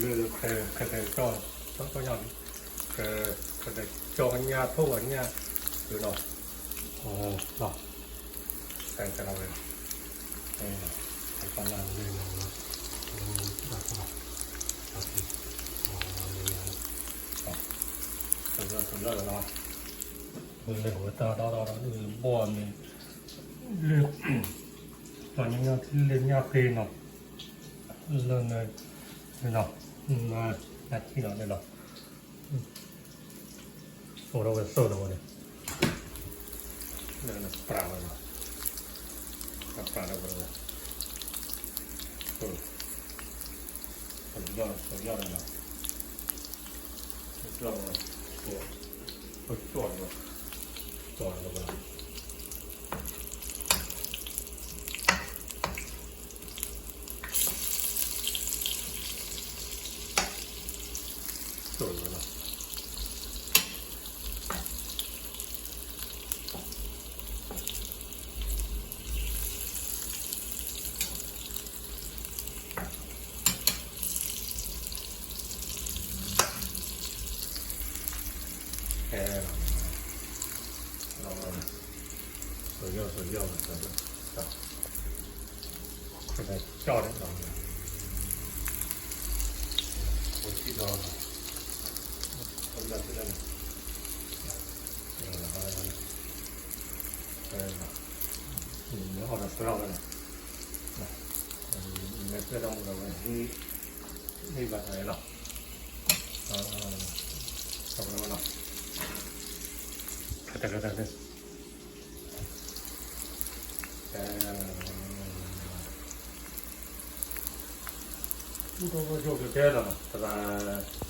လၢ ခဲ ခဲကၠီ ကၠီ ကၠီညၣ် ခဲ ခဲကၠီညၣ် ထိၣ်ညၣ် ဒုးနီၤ နီၤ ခဲကၠီဝဲ ခဲကၠီညၣ်လၢနီၤ လၢ လၢ လၢ လၢ လၢ လၢ လၢ လၢ ဘီၣ်မ့ၢ် လၢ ကၠီညၣ် လၢညၣ်ဃ့နီၤ လၢ လၢနီၤ ညၣ်ထံနီၤ လၢနီၤ အိၣ်ဒီးဝဲသိၣ်ဒီးဝဲန့ၣ် လၢနပြးဝဲနီၤ နပြးဒီးဝဲ သိၣ် သိၣ်ယီၢ် သိၣ်ယီၢ်ဒီးနီၤ သိၣ်ယီၢ် သိၣ် သိၣ်ကၠီၣ်ဒီး ကၠီၣ်ဒီးဝဲ သိၣ်ဝဲနီၤ အဲ သိၣ်ယီၢ် သိၣ်ယီၢ် သိၣ်ယီၢ် ခဲကၠီန့ၣ် အိၣ်ထံဒီး အိၣ်ဒီး အီၣ်ဒီး မ့ၢ်ပျဲဒီးမုၢ်ဒီးဝဲ ဟ့ၣ်ဘၣ်တၢ်လီၤ ခတခတခ တဘၣ်